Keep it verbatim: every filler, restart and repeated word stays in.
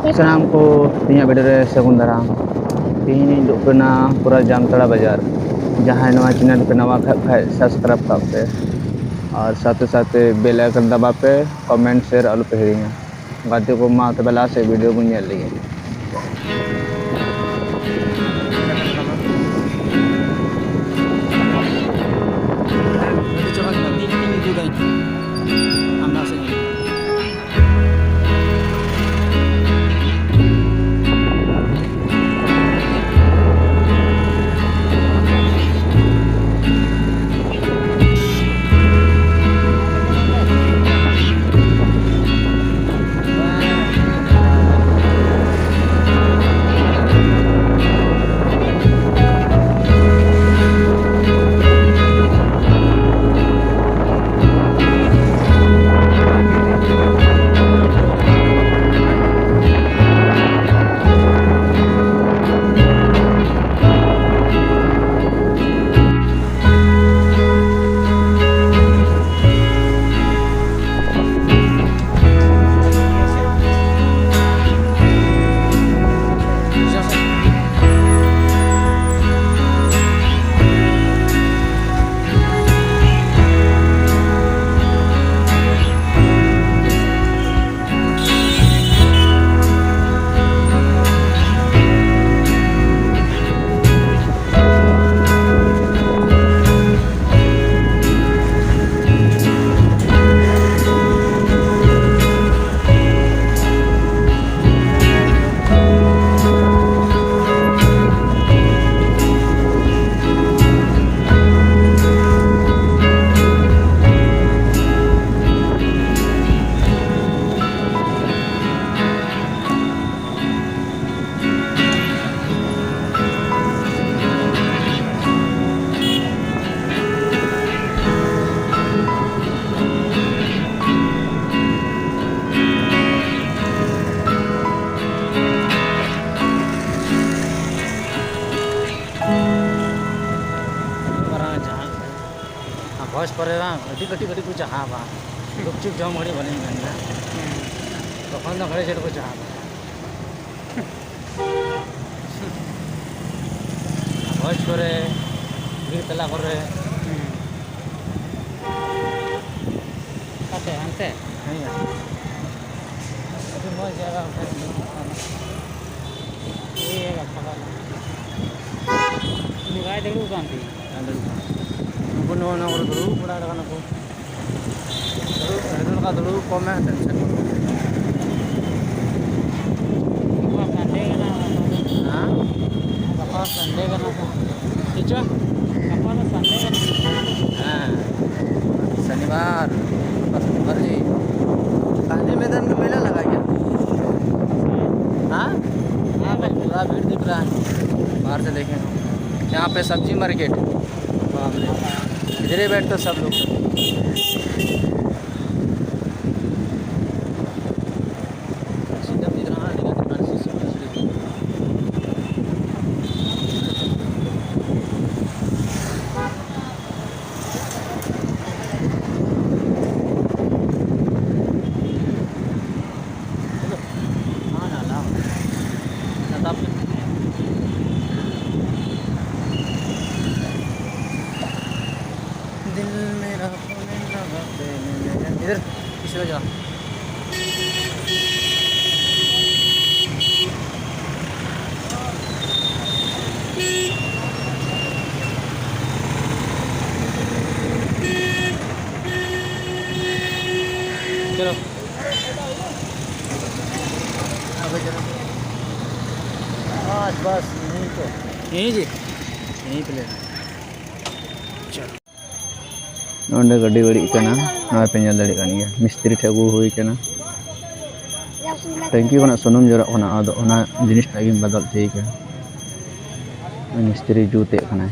ᱥᱟᱱᱟᱢ ᱠᱚ ᱛᱮᱦᱮᱧᱟᱜ ᱵᱷᱤᱰᱤᱭᱳ ᱨᱮ ᱥᱟᱹᱜᱩᱱ ᱫᱟᱨᱟᱢ᱾ ᱛᱮᱦᱮᱧ ᱤᱧ ᱫᱩᱲᱩᱵ ᱠᱟᱱᱟ ᱯᱩᱨᱟ ᱡᱟᱢᱛᱟᱲᱟ ᱵᱟᱡᱟᱨ᱾ ᱡᱟᱦᱟᱸᱭ ᱱᱚᱣᱟ ᱪᱮᱱᱮᱞ ᱯᱮ ᱱᱟᱣᱟ ᱠᱷᱟᱡ ᱠᱷᱟᱡ ᱥᱟᱵᱥᱠᱨᱟᱭᱤᱵ ᱠᱟᱜ ᱯᱮ, ᱟᱨ ᱥᱟᱶᱛᱮ ᱥᱟᱶᱛᱮ ᱵᱮᱞ ᱟᱭᱠᱚᱱ ᱫᱟᱵᱟᱣ ᱯᱮ, ᱠᱚᱢᱮᱱᱴ, ᱥᱮᱭᱟᱨ ᱟᱞᱚ ᱯᱮ ᱦᱤᱲᱤᱧᱟ᱾ ᱜᱟᱛᱮ ᱠᱚ, ᱢᱟ ᱛᱚᱵᱮ ᱞᱟᱦᱟ ᱥᱮᱫ ᱵᱷᱤᱰᱤᱭᱳ ᱵᱚᱱ ᱧᱮᱞ ᱞᱮᱜᱮ᱾ ᱟᱹᱰᱤ ᱪᱚᱨᱚᱠ ᱧᱮᱞᱚᱜ, ᱛᱤᱱ ᱛᱤᱱ ᱤᱫᱤᱭᱮᱫᱟᱹᱧ ᱟᱢ ᱞᱟᱦᱟ ᱥᱮᱫ ᱧᱮᱞ᱾ ᱢᱟᱨᱟᱝ ᱡᱟᱦᱟᱸ ᱟᱨ ᱵᱷᱚᱡᱽ ᱯᱚᱨᱮ ᱵᱟᱝ ᱟᱹᱰᱤ ᱠᱟᱹᱴᱤᱡ ᱠᱟᱹᱴᱤᱡ ᱠᱚ ᱪᱟᱦᱟᱵᱟ᱾ ᱜᱩᱯᱪᱩᱯ ᱡᱚᱢ ᱜᱷᱟᱹᱲᱤᱡ ᱵᱟᱹᱞᱤᱧ ᱢᱮᱱ ᱮᱫᱟ, ᱛᱚᱠᱷᱚᱱ ᱫᱚ ᱜᱷᱟᱹᱲᱤ ᱡᱷᱟᱹᱲ ᱠᱚ ᱪᱟᱦᱟᱵᱟ᱾ ᱵᱷᱚᱡᱽ ᱠᱚᱨᱮ, ᱵᱤᱨ ᱛᱟᱞᱟ ᱠᱚᱨᱮ᱾ ᱦᱩᱸ᱾ ᱚᱠᱟᱛᱮ? ᱦᱟᱱᱛᱮ? ᱦᱮᱸ᱾ ᱟᱹᱰᱤ ᱢᱚᱡᱽ ᱡᱟᱭᱜᱟ ᱚᱱᱛᱮ ᱨᱮ ᱢᱮᱱᱟᱜᱼᱟ᱾ ᱤᱭᱟᱹ ᱜᱟᱯᱟ ᱠᱟᱱᱟ᱾ ᱩᱱᱤ ᱵᱟᱭ ᱫᱩᱲᱩᱵ ᱠᱟᱱ ᱛᱤᱧ᱾ ᱵᱟᱭ ᱫᱩᱲᱩᱵ ᱠᱟᱱᱟ᱾ ᱱᱩᱠᱩ ᱱᱚᱣᱟ, ᱱᱚᱣᱟ ᱠᱚᱨᱮ ᱫᱩᱲᱩᱵ ᱵᱟᱲᱟ ᱠᱟᱱᱟ ᱠᱚ᱾ ᱫᱩᱲᱩᱵ, ᱟᱹᱰᱤ ᱞᱮᱠᱟ ᱫᱩᱲᱩᱵ ᱠᱚᱢ ᱢᱮ, tension ᱠᱚᱢ ᱢᱮ᱾ ᱜᱟᱯᱟ Sunday ᱠᱟᱱᱟ᱾ ᱦᱮᱸ? ᱜᱟᱯᱟ Sunday ᱠᱟᱱᱟ ᱥᱮ? ᱪᱮᱫ ᱪᱚ? ᱜᱟᱯᱟ ᱫᱚ Sunday ᱠᱟᱱᱟ᱾ ᱦᱮᱸ, ᱥᱚᱱᱤᱵᱟᱨ, ᱜᱟᱯᱟ ᱥᱚᱱᱤᱵᱟᱨ ᱡᱤ᱾ ᱜᱟᱱᱫᱷᱤ ᱢᱚᱭᱫᱟᱱ ᱨᱮ ᱢᱮᱞᱟ ᱞᱟᱜᱟᱜ ᱜᱮᱭᱟ᱾ हाँ? हाँ भाई, पूरा भीड़ दिख रहा है बाहर से देखे हो। यहाँ पे सब्जी मार्केट, बाप रे, इधर ही बैठते सब लोग। सीधा दिख रहा है, लेकिन दुकान से सीधा सीधा। दिल मेरा होने लगा तेरे नैया। इधर, पीछे हो जा। चलो। बस, बस, यहीं तो। यहीं जी? यहीं पे लेना। चलो। ᱱᱚᱸᱰᱮ ᱜᱟᱹᱰᱤ ᱵᱟᱹᱲᱤᱡ ᱠᱟᱱᱟ, ᱱᱚᱜᱼᱚᱭ ᱯᱮ ᱧᱮᱞ ᱫᱟᱲᱮᱭᱟᱜ ᱠᱟᱱ ᱜᱮᱭᱟ, ᱢᱤᱥᱛᱨᱤ ᱴᱷᱮᱱ ᱟᱹᱜᱩ ᱦᱩᱭ ᱠᱟᱱᱟ᱾ ᱴᱮᱝᱠᱤ ᱠᱷᱚᱱᱟᱜ ᱥᱩᱱᱩᱢ ᱡᱚᱨᱚᱜ ᱠᱟᱱᱟ, ᱟᱫᱚ ᱚᱱᱟ ᱡᱤᱱᱤᱥ ᱴᱟᱜ ᱜᱤᱧ ᱵᱚᱫᱚᱞ ᱦᱚᱪᱚᱭ ᱠᱟᱱᱟ᱾ ᱢᱤᱥᱛᱨᱤ ᱡᱩᱛᱮᱫ ᱠᱟᱱᱟᱭ᱾